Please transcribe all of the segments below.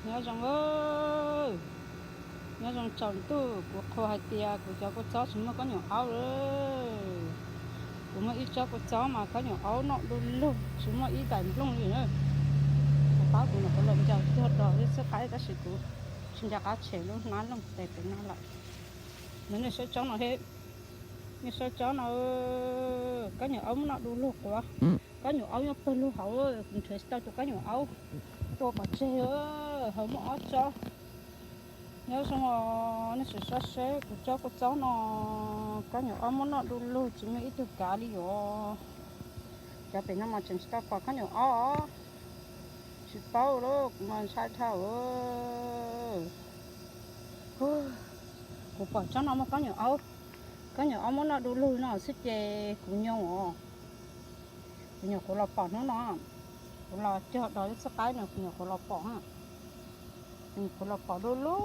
Nyob zoo, nyob zoo tsaus ntuj. Kuv qhuas hais tias kuv cov kua txob tsis muaj kab nyuam aub lawm. Kuv muaj ib tsob kua txob mas kab nyuam aub noj du lug, tsis muaj ib daim nplooj li na. Kuv pab kuv nyuam qhuav los ncaws cog dos lub txoj qaib tab sis kuv tsis nco qab tshem lub hnab looj tes pem no lawm. Nov nej saib tsob no he, nej saib tsob no, kab nyuam aub muab noj du lug quav. Kab nyuam aub nyob pawg lug hauv, kuv nrhiav tsis tau tus kab nyuam aub, tua pov tseg. Hauv muaj ob tsob. Nyob zoo os, nej sim saib seb kuv tsob kua txob no, kab nyuam aub muab noj du lug tsis muaj ib tug kav li os. Cov pem no mas tseem tsis tau pom kab nyuam aub os. Tsis paub lawm, kuv mas ntshai dhau. Kuv pom tsob no muaj kab nyuam aub, kab nyuam aub muab noj du lug no xwb ces kuv nyoo os. Kuv nyuam qhuav los pom hnub no, kuv los cog dos lub txoj qaib no kuv nyuam qhuav los pom, kuv nyuam qhuav los pom du lug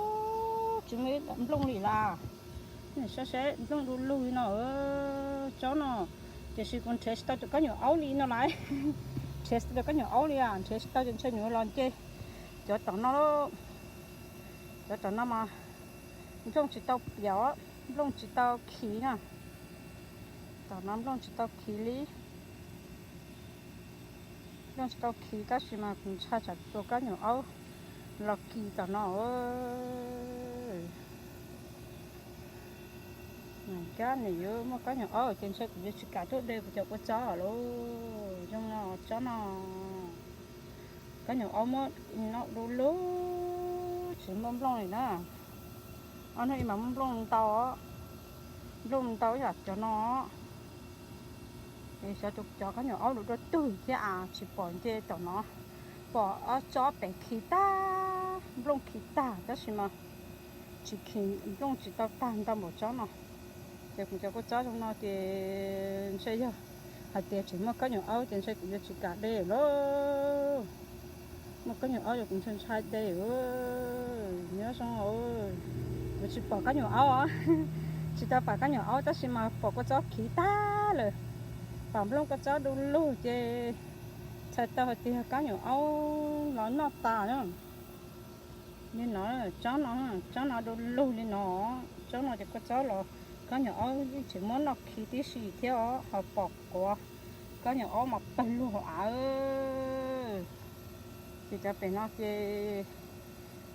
tsis muaj ib nplooj li las. Nej saib seb, nplooj du lug li no, tsob no. Tiam sis kuv nrhiav tsis tau tus kab nyuam aub li no lawm. Nrhiav tsis tau tus kab nyuam aub li, nrhiav tsis tau ces ntshe nyuam los nce cov tom no. Cov tom no mas nplooj tsis tau piam, nplooj tsis tau khiv na. Tom no nplooj tsis tau khiv li. Nplooj tsis tau khiv tab sis mas kuv ntshai tsam tus kab nyuam aub los kis tom no. Kab nim yuav muaj kab nyuam aub ces ntshe kuv yuav tsis kam tuaj de kuv cov kua txob lawm. Zoo no tsob no, kab nyuam aub muab noj du lug tsis muaj nplooj li na. Ob hnub ib mas muaj nplooj ntau, nplooj ntau yam cov no. Xyov tus cov kab nyuam aub lus dua tug thiab as, tsis pom nce tom no. Pom ob tsob pem khiv tag, nplooj khiv tag tab sis mas tsis khiv, nplooj tsis tau tag ntau npaum tsob no. Ces kuv cov kua txob zoo no ces ntshe yog hais tias tseem muaj kab nyuam aub ces ntshe kuv yuav tsis kam de lawm. Muaj kab nyuam aub yog kuv ntshai ntshai de. Nyob zoo, kuv tsis pom kab nyuam aub, tsis tau pom kab nyuam aub tab sis mas pom kua txob khiv tag lawm, pom nplooj kua txob du lug ces txhais tau hais tias kab nyuam aub los noj tas na. Li no, tsob no, tsob no du lug li no, tsob no ces kua txob los kab nyuam aub yeej tseem muab noj khiv tib si thiab os, ho pom quav kab nyuam aub mas pawg lug hauv av. Ces cov pem no ces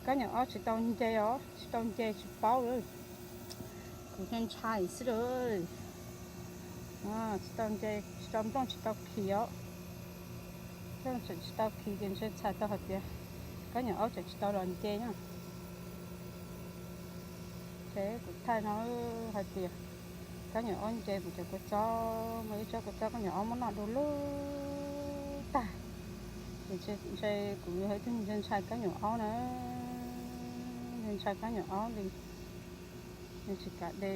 kab nyuam aub tsis tau nce os, tsis tau nce tsis paub. Kuv ntshai ntshai xwb lawm. Tsis tau nce, tsis tau nplooj, tsis tau khiv os. Nplooj tseem tsis tau khiv ces ntshe txhais tau hais tias kab nyuam aub tseem tsis tau los nce na. Ces kuv thaij no hais tias kab nyuam aub nce kuv cov kua txob, muaj ib tsob kua txob kab nyuam aub muab noj du lug tag. Ces ntshe kuv yog ib tug ntshai ntshai kab nyuam aub na, ntshai ntshai kab nyuam aub li. Nws tsis kam de,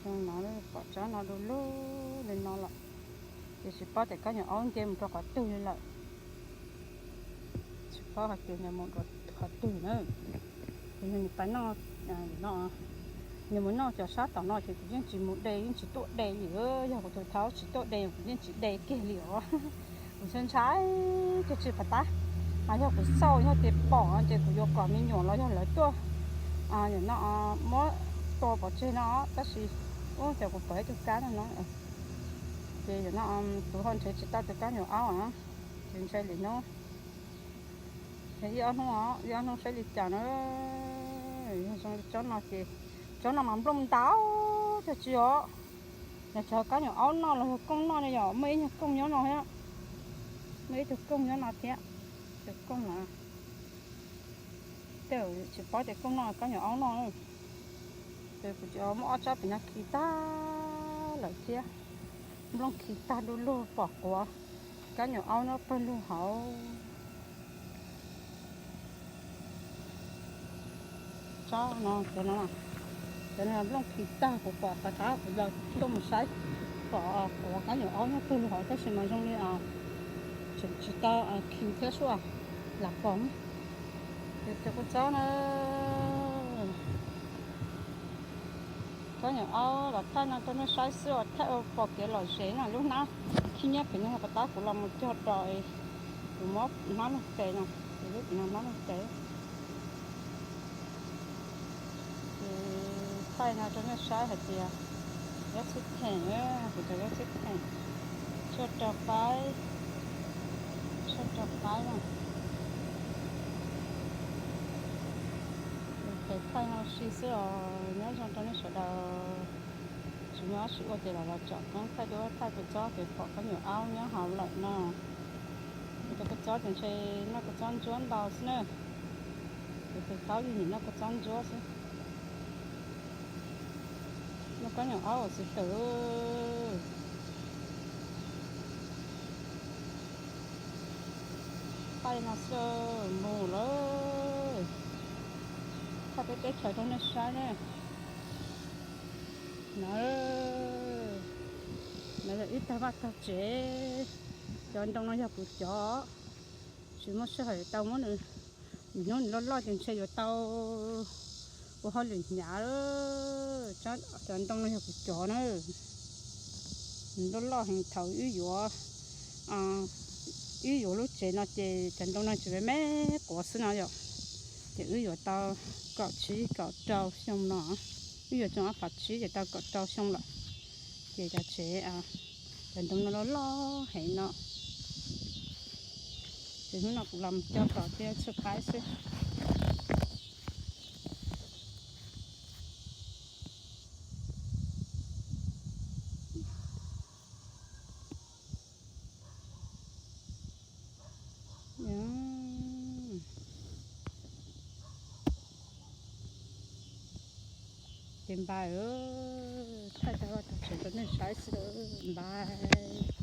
zoo no pom tsob no du lug li no lawm, ces tsis paub tias kab nyuam aub nce mus rau qhov twg li lawm. Tsis paub hais tias nws mus rau qhov twg na. Ces nws pais noj, nws mus noj cov sab tom no ces kuv yeej tsis mus de, yeej tsis tuaj de li. Yog kuv tus thawj tsis tuaj de kuv yeej tsis de kiag li os. Kuv ntshai ntshai tsis tsis pom tab, mas yog kuv xauj yog tias pom ces kuv yuav kom me nyuam los yog lawv tuaj no muab tua pov tseg no, tab sis ub, ces kuv pom ib tug kab no no, ces no kuv ho nrhiav tsis tau tus kab nyuam aub, ces ntshai li no. Ib ob hnub, ib ob hnub saib li cas na. Yog zoo li tsob no ces, tsob no mas nplooj ntau tag tsis os. Yog tsob kab nyuam aub noj los yog kooj noj ne, yog muaj ib nyuag kooj nyob no thiab, muaj ib tug kooj nyob no thiab, tus kooj no. Tej tsis paub tias kooj noj kab nyuam aub noj. Ces kuv tsis, muaj ob tsob pem no khi tag lawm thiab, nplooj khi tag du lug pom quav, kab nyuam aub nyob pawg lug hauv. Tsob no, cov no, cov no nplooj khi tag, kuv pom qhov thab kuv los tuaj mus saib, pom quav kab nyuam aub nyob pawg lug hauv tab sis mas zoo li tseem tsis tau khi thiab sua, lam pom. Ces cov kua txob na, kab nyuam aub los thaij no rau nej saib xwb, thaij ua pom kev lom zem no, lub hnab khib nyiab pem no yog pov tab kuv los mus cog dos, kuv muab hnab lug tes no. Ces lub no mob lub cev. Ces thaij no rau nej saib hais tias zaub xib theem, kuv cov zaub xib theem, tshuaj rau qaib, tshuaj rau qaib na. Ces thaij no ua si xwb os, nyob zoo rau nej sawv daws. Tsis muaj dab tsi ua ces los los tsom koob thaij duab thaij kua txob ces pom khaub ncaws aub nyob hauv lawm no. Kuv cov kua txob ces ntshe noj kua txob ntsuab ntau xwb na. Kuv tus taub yeej nyiam noj kua txob ntsuab xwb. Noj khaub ncaws aub xwb tawm. Thaij no xwb mus lawm. Thaij peb teb chaws rau nej saib ne. No, no yog ib tag vaj tag tsev. Cov ntoo no yog kuv cov, tsis muaj sij hawm tau muab nws. Hnub nws loj loj ces ntshe yuav tau ua hauj lwm hnyav. Cov ntoo no yog kuv cov na. Nws loj loj heev, thaum wb yuav, wb yuav lub tsev no ces cov ntoo no tseem me me quav xwb no yom. Ces wb yuav tau kaum tsib kaum rau xyoo no. Wb yuav tsoo ob phav tsib ces tau kaum rau xyoo lawm. Ces cov tsev, cov ntoo no loj loj heev no. Ces hnub no kuv los coj tom thiab tshuaj qaib xwb. Ces npais, thaij tag vaj tag tsev rau nej saib xwb, npais.